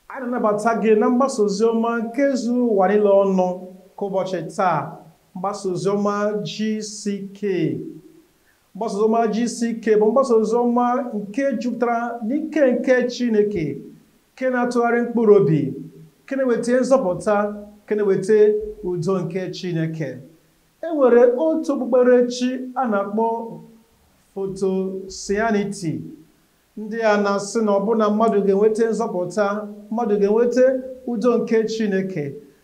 Anyị na-anabata gị na mgbasa oziọma nke zuru ụwa niile ọnụ ka ụbọchị taa, mgbasa oziọma GCK. Mgbasa oziọma GCK bụ mgbasa oziọma nke jupụtara n'ike nke Chineke, nke na-atụgharị mkpụrụ obi, nke na-eweta nzọpụta, nke na-eweta udo nke Chineke. E nwere otu okpukperechi a na-akpọ Fotosianity. Ndị a na-asị na ọbụna mmadụ ga-enweta nzọpụta, mmadụ ga-enweta udo nke Chineke.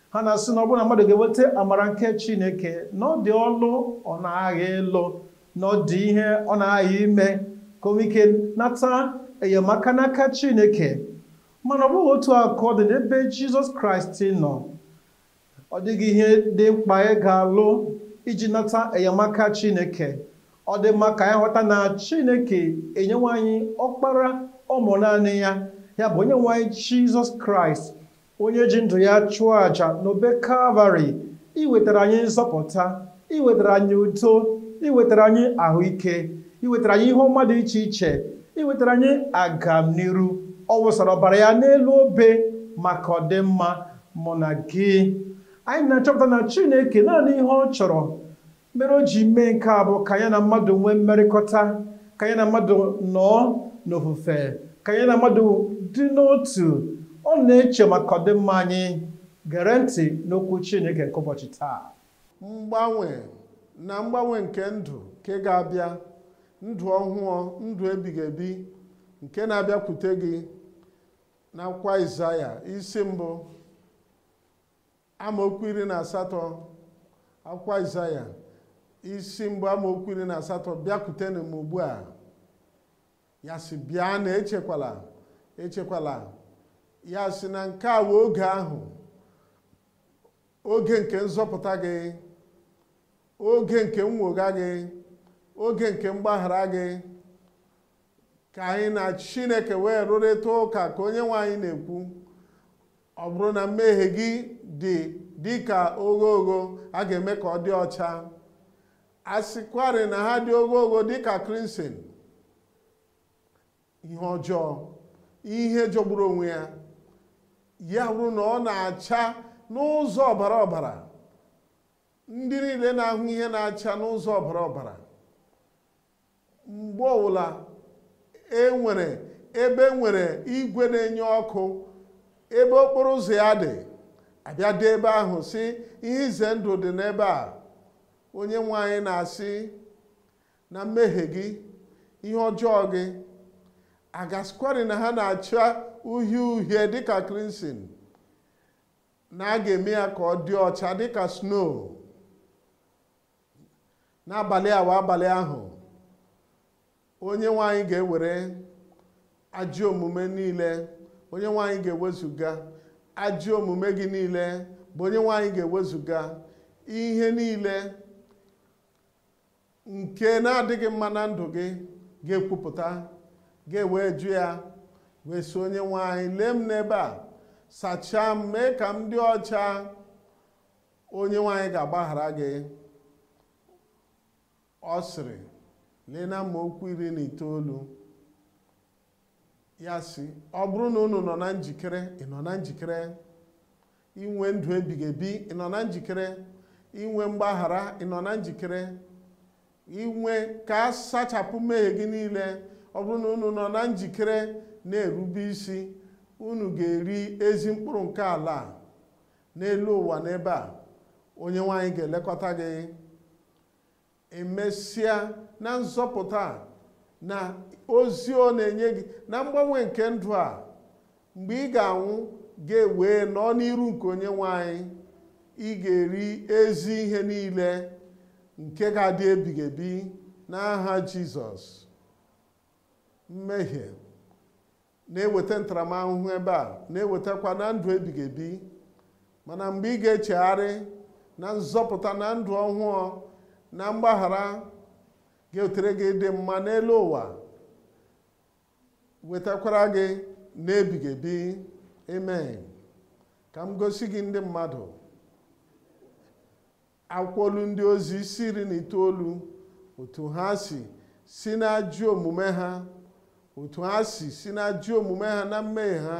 Ha na-asị na ọbụna mmadụ ga-enweta amara nke Chineke, na ọ dị ọlụ ọ na-agha ịlụ, na ọ dị ihe ọ na-agha ime ka o nwee ike nata enyemaka n'aka Chineke. Mana ọ bụghị otu a ka ọ dị n'ebe Jizọs Kraịst nọ. Ọ dịghị ihe dị mkpa ị ga-alụ iji nata enyemaka Chineke. Ọ dị mma ka anyị ghọta na Chineke enyewe anyị ọkpara ọmụ naanị ya, ya bụ onye nwe anyị Jizọs Kraịst, onye ji ndụ ya chụọ àjà n'obe Kalvarị iwetara anyị nzọpụta, iwetara anyị udo, iwetara anyị ahụike, iwetara anyị ihe ọma dị iche iche, iwetara anyị agamniru. Ọ wụsara ọbara ya n'elu obe maka ọdịmma mụ na gị. Anyị na-achọpụta na Chineke naanị ihe ọ chọrọ mere o ji mee nke a bụ ka ya na mmadụ nwee mmerịkọta, ka ya na mmadụ nọọ n'ofufe, ka ya na mmadụ dị n'otu. Ọ na-eche maka ọdịmma anyị. Gere ntị n'okwu Chineke nke ụbọchị taa. Mgbanwe na mgbanwe nke ndụ nke ga-abịa, ndụ ọhụụ, ndụ ebighị ebi nke na-abịakwute gị n'akwụkwọ Aịzaya isi mbụ amaokwu 18. Akwụkwọ Aịzaya isi mbụ amaokwu 18, bịakwutenụ m ugbu a. Ya sị bịa na echekwala echekwala. Ya sị na nke a wee oge ahụ, oge nke nzọpụta gị, oge nke nnwogha gị, oge nke mgbaghara gị, ka anyị na Chineke wee rụrịta ụka ka onye nwe anyị na-ekwu. Ọ bụrụ na mmehie gị dị dịka ogho ogho, a ga-eme ka ọ dị ọcha. A sịkwarị na ha dị ogho ogho dịka crimson, ihe ọjọọ, ihe jọgburu onwe ya, ya bụrụ na ọ na-acha n'ụzọ ọbara ọbara, ndị niile na-ahụ ihe na-acha n'ụzọ ọbara ọbara, mgbe ọbụla e nwere ebe nwere igwe na-enye ọkụ, ebe okporo ụzọ ya dị, abịa dị ebe ahụ sị ihe ize ndụ dị n'ebe a. Onye nwe anyị na-asị na mmehie gị, ihe ọjọọ gị, agasịkwarị na ha na-acha uhie uhie dịka crimson, na a ga-eme ya ka ọ dị ọcha dịka snow. N'abalị awa abalị ahụ, onye nwe anyị ga-ewere ajọ omume niile, onye nwe anyị ga-ewezuga ajọ omume gị niile, bụ onye nwe anyị ga-ewezuga ihe niile nke na-adịghị mma na ndụ gị, ga-ekwupụta, ga-ewe jụ ya, wee sị onye nwe anyị, lee m n'ebe a, sachaa m, mee ka m dị ọcha. Onye nwe anyị ga-agbaghara gị. Ọ sịrị, lee na amaokwu 19, ya sị, ọ bụrụ na unu nọ na njikere, ị nọ na njikere inwe ndụ ebighị ebi, ị nọ na njikere inwe mgbaghara, ị nọ na njikere inwe ka a sachapụ mmehie gị niile, ọ bụrụ na unu nọ na njikere na-erube isi, unu ga-eri ezi mkpụrụ nke ala a n'elu ụwa n'ebe a. Onye nwe anyị ga-elekọta gị. Emesịa na nzọpụta na ozi ọ na-enye gị na mgbanwe nke ndụ a, mgbe ị ga-anwụ ga-ewe nọ n'iru nke onye nwe anyị, ị ga-eri ezi ihe niile nke ga-adị ebighị ebi n'aha Jizọs. Mmehie na-eweta ntaramahụhụ ebe a, na-ewetakwa na ndụ ebighị ebi. Mana mgbe ị ga-echegharị na nzọpụta na ndụ ọhụụ na mgbaghara ga-ewetere gị ịdị mma n'elu ụwa, wetakwara gị n'ebighị ebi. Amen. Ka m gosi gị ndị mmadụ akwụkwọ olu ndị ozi isi 19, otu ha si n'ajọ omume ha, otu ha si n'ajọ omume ha na mmehie ha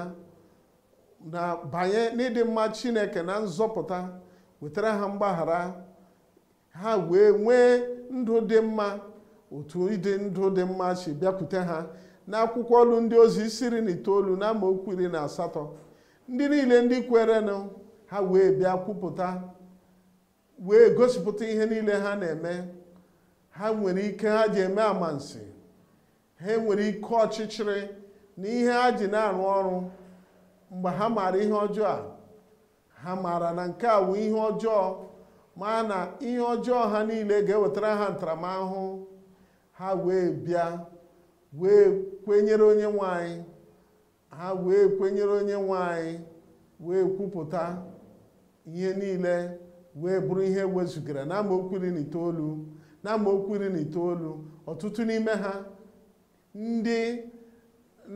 Na banye n'ịdị mma Chineke na nzọpụta, wetara ha mgbaghara, ha wee nwee ndụ dị mma. Otu ịdị ndụ dị mma si bịakwute ha n'akwụkwọ Ọlụ Ndị Ozi isi 19 na amaokwu 18, ndị niile ndị kwerenụ ha wee bịa kwupụta, wee gosipụta ihe niile ha na-eme. Ha nwere ike ha ji eme amansi, ha nwere ike ọchịchịrị na ihe ha ji na-arụ ọrụ. Mgbe ha maara ihe ọjọọ a, ha maara na nke a wụ ihe ọjọọ, ma na ihe ọjọọ ha niile ga-ewetara ha ntaramahụhụ. Ha wee bịa wee kwenyere onye nwe anyị, ha wee kwenyere onye nwe anyị, wee kwupụta ihe niile, wee bụrụ ihe wezugara. Na amaokwu 19, na amaokwu 19, ọtụtụ n'ime ha ndị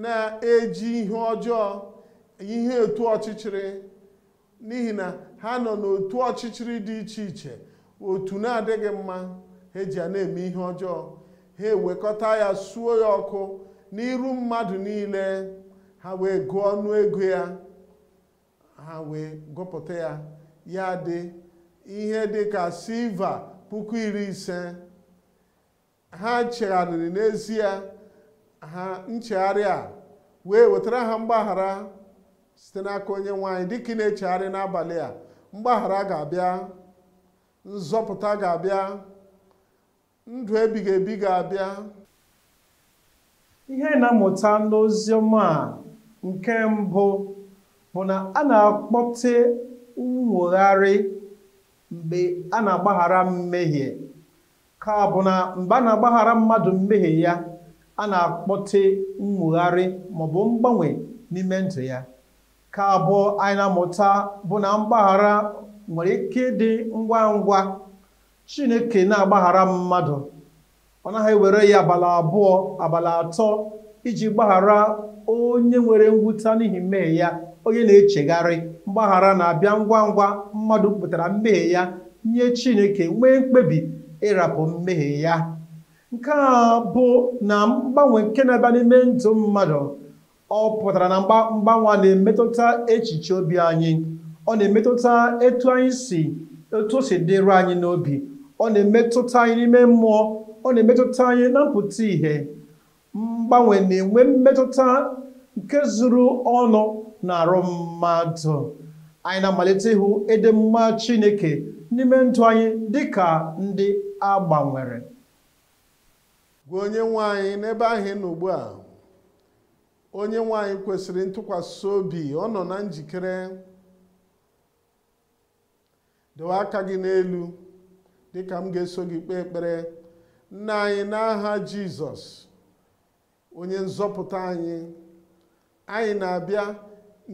na-eji ihe ọjọọ, ihe otu ọchịchịrị, n'ihi na ha nọ n'otu ọchịchịrị dị iche iche, otu na-adịghị mma, ha eji ya na-eme ihe ọjọọ. Ha ewekọta ya, suo ya ọkụ n'iru mmadụ niile, ha wee gụọ ọnụ ego ya, ha wee gụpụta ya, ya dị ihe dị ka silva 50,000. Ha chegharịrị n'ezie, ha nchegharị a wee wetara ha mgbaghara site n'aka onye nwe anyị. Dịka ị na-echegharị n'abalị a, mgbaghara ga-abịa, nzọpụta ga-abịa, ndụ ebighị ebi ga-abịa. Ihe na-amụta n'oziọma a nke mbụ bụ na a na-akpọte nwogharị mgbe a na-agbaghara mmehie. Ka bụ na mgbe a na-agbaghara mmadụ mmehie ya, a na-akpọte nwogharị maọbụ mgbanwe n'ime ndụ ya. Ka abụọ anyị na-amụta bụ na mgbaghara nwere ike ịdị ngwa ngwa. Chineke na-agbaghara mmadụ, ọ naghị ewere ya abalị 2, abalị 3 iji gbaghara onye nwere mwute n'ihi mmehie ya, onye na-echegharị. Mgbaghara na-abịa ngwa ngwa mmadụ pụtara mmehie ya nye Chineke, nwee mkpebi ịrapụ mmehie ya. Nke a bụ na mgbanwe nke na-abịa n'ime ndụ mmadụ, ọ pụtara na mgbanwe na-emetụta echiche obi anyị, ọ na-emetụta etu anyị si, etu o si dịrị anyị n'obi, ọ na-emetụta anyị n'ime mmụọ, ọ na-emetụta anyị na mpụta ìhè. Mgbanwe na-enwe mmetụta nke zuru ọnụ na arụ mmadụ. Anyị na-amalite ịhụ ịdị mma Chineke n'ime ndụ anyị dịka ndị a gbanwere. Gwa onye nwe anyị n'ebe ahụ ị nọ ugbu a, onye nwe anyị kwesịrị ntụkwasị obi, ọ nọ na njikere. Dowe aka gị n'elu dịka m ga-eso gị kpee ekpere. Nna anyị, n'aha Jizọs onye nzọpụta anyị, anyị na-abịa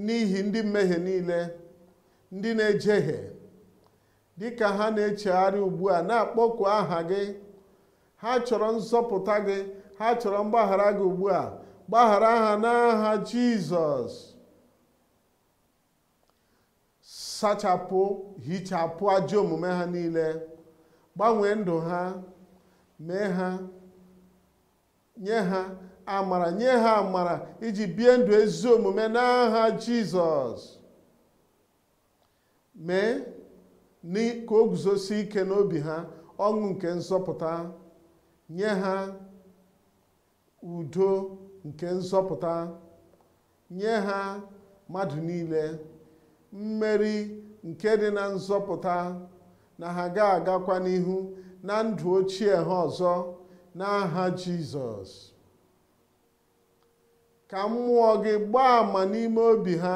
n'ihi ndị mmehie niile, ndị na-ejehie, dịka ha na-echegharị ugbu a na-akpọku aha gị. Ha chọrọ nzọpụta gị, ha chọrọ mgbaghara gị ugbu a. Gbaghara ha n'aha Jizọs. Sachapụ, hichapụ ajọ omume ha niile, gbanwee ndụ ha, mee ha, nye ha amara, nye ha amara iji bie ndụ ezi omume n'aha Jizọs. Mee ka o guzosie ike n'obi ha ọṅụ nke nzọpụta, nye ha udo nke nzọpụta, nye ha mmadụ niile mmeri nke dị na nzọpụta, na ha ga-agakwa n'ihu na ndụ ochie ha ọzọ n'aha Jizọs. Ka mmụọ gị gbaa ama n'ime obi ha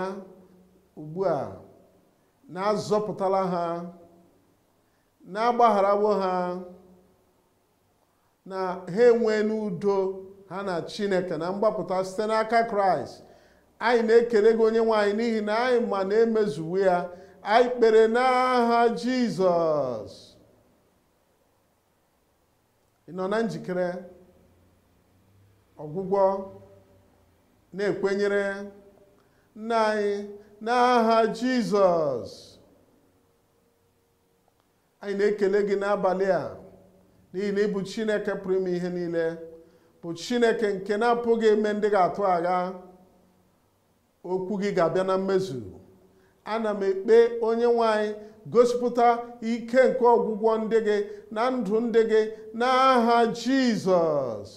ugbu a, na-azọpụtala ha, na-agbagharawo ha, na ha enwee n'udo ha na Chineke na mgbapụta site n'aka Kraịst. Anyị na-ekele gị onye nwe anyị n'ihi na anyị ma na-emezuwe ya. Anyị kpere n'aha Jizọs. Ị nọ na njikere ọgwụgwọ na-ekwenyere nna anyị n'aha Jizọs. Anyị na-ekele gị n'abalị a n'ihi na ị bụ Chineke pụrụ ime ihe niile, bụ Chineke nke na-apụghị ime ndị ga-atụ agha. Okwu gị ga-abịa na mmezu. Ana m ekpe onye nwanyị, gosipụta ike nke ọgwụgwọ ndị gị na ndụ ndị gị n'aha Jizọs.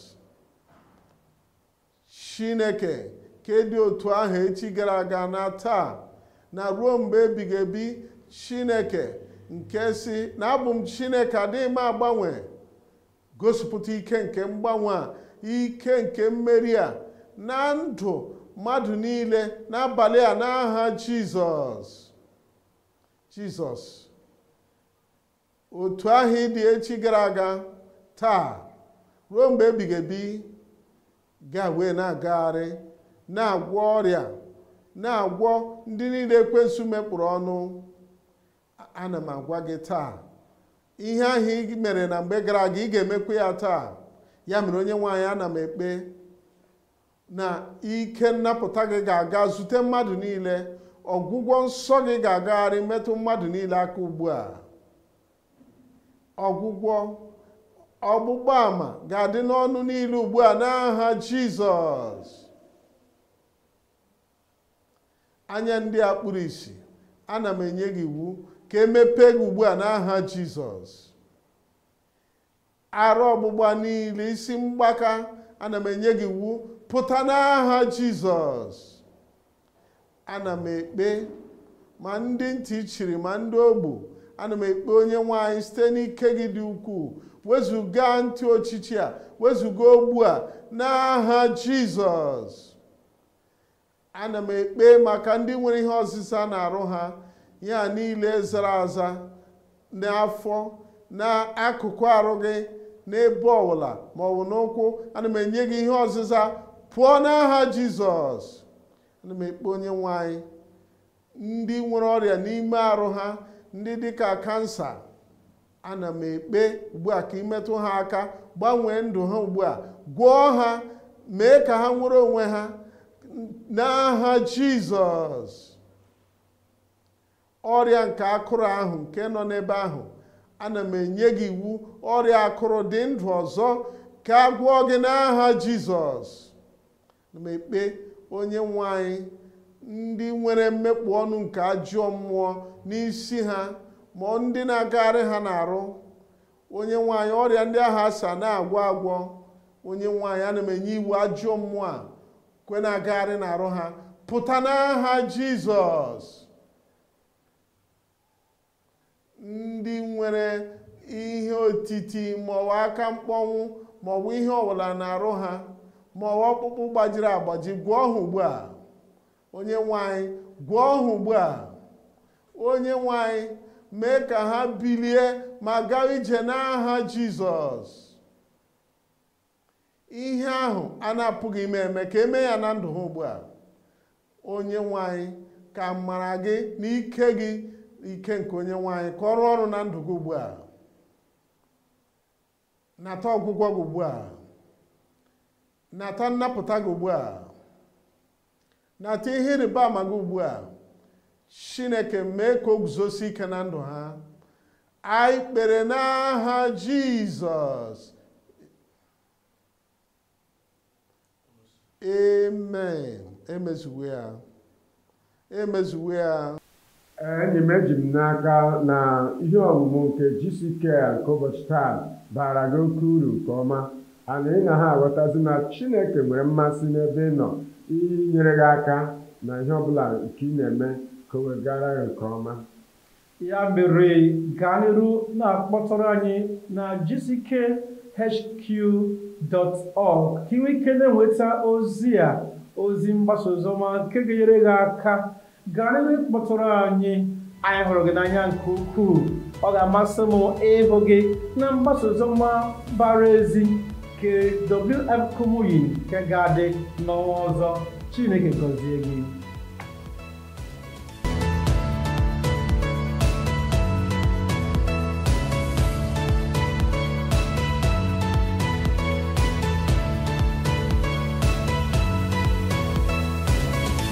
Chineke ka dị otu ahụ echi gara aga na taa na ruo mgbe ebighị ebi. Chineke nke si na abụ m Chineke, adịghị m agbanwe, gosipụta ike nke mgbanwe a, ike nke mmeri a na ndụ mmadụ niile n'abalị a n'aha Jizọs. Jizọs, otu ahụ ịdị echi gara aga, taa, ruo mgbe ebighị ebi, ga wee na-agagharị, na-agwọ ọrịa, na-agwọ ndị niile ekwensu mekpụrụ ọnụ. Ana m agwa gị taa, ihe ahụ ị mere na mgbe gara aga, ị ga-emekwa ya taa. Ya mere, onye nwaanyị, ana m ekpe na ike nnapụta gị ga-aga zute mmadụ niile, ọgwụgwọ nsọ gị ga-agagharị metụ mmadụ niile aka ugbu a. Ọgwụgwọ ọgbụgba ama ga-adị n'ọnụ niile ugbu a n'aha Jizọs. Anya ndị a kpuru ìsì, ana m enye gị iwu ka emepee gị ugbu a n'aha Jizọs. Arụ ọgbụgba niile, isi mgbaka, ana m enye gị iwu, pụta n'aha Jizọs. Ana m ekpe ma ndị ntị chiri ma ndị ogbu, ana m ekpe onye nwanyị, site n'ike gị dị ukwuu, wezuga ntị ochichi a, wezuga ogbu a n'aha Jizọs. Ana m ekpe maka ndị nwere ihe ọsịsa na-arụ ha, ya niile zara aza n'afọ, n'akụkụ arụ gị, n'ebe ọbụla ma ọ bụ n'ụkwụ, ana m enye gị ihe ọsịsa, pụọ n'aha Jizọs. Ana m ekpe onye nwanyị, ndị nwere ọrịa n'ime arụ ha, ndị dịka kansa, ana m ekpe ugbu a ka imetụ ha aka, gbanwee ndụ ha ugbu a, gwọọ ha, mee ka ha nwere onwe ha n'aha Jizọs. Ọrịa nke akụrụ ahụ nke nọ n'ebe ahụ, ana m enye gị iwu, ọrịa akụrụ dị ndụ ọzọ, ka a gwọọ gị n'aha Jizọs. Ana m ekpe onye nwanyị, ndị nwere mmekpu ọnụ nke ajọ mmụọ n'isi ha, ma ndị na-agagharị ha n'arụ, onye nwanyị, ọrịa ndị ahụ asa na-agwọ agwọ, onye nwanyị, ana m enye iwu, ajọ mmụọ a kwe na-agagharị n'arụ ha, pụta n'aha Jizọs. Ndị nwere ihe otiti maọbụ aka mkpọnwụ maọbụ ihe ọbụla na-arụ ha, maọbụ ọkpụkpụ gbajiri agbaji, gwọọ ha ugbu a. Onye nwanyị, gwọọ ha ugbu a. Onye nwanyị, mee ka ha bilie ma gaa ije n'aha Jizọs. Ihe ahụ a na-apụghị ime eme, ka eme ya na ndụ ha ugbu a. Onye nwanyị, ka mara gị n'ike gị, ike nke onye nwanyị, ka ọ rụọ ọrụ na ndụ gị ugbu a. Nata ọgwụgwọ gị ugbu a, nata nnapụta gị ugbu a, nata ihe ịrịba ama gị ugbu a. Chineke, mee ka o guzosi ike na ndụ ha. Anyị kpere n'aha Jizọs. Amen. Emezuwe ya, emezuwe ya. Enyi m, eji m n'aka na ihe ọmụmụ nke GCK nke ụbọchị taa bara gị oke uru nke ọma, ana ị na ha aghọtazi na Chineke nwere mmasị n'ebe ị nọ inyere gị aka na ihe ọbụla nke ị na-eme ka o wegara gị nke ọma. Ya mere, gaa n'iru na-akpọtụrụ anyị na gckhq.org ka ị nwee ike na-enweta ozi a, ozi mgbasa oziọma nke ga-enyere gị aka. Gaa n'iru ịkpọtụrụ anyị. Anyị hụrụ gị n'anya nke ukwuu. Ọ ga-amasị m ịhụ gị na mgbasa oziọma bara ezi nke WF Kumuyi nke ga-adị n'ọnwa ọzọ. Chineke gọzie gị.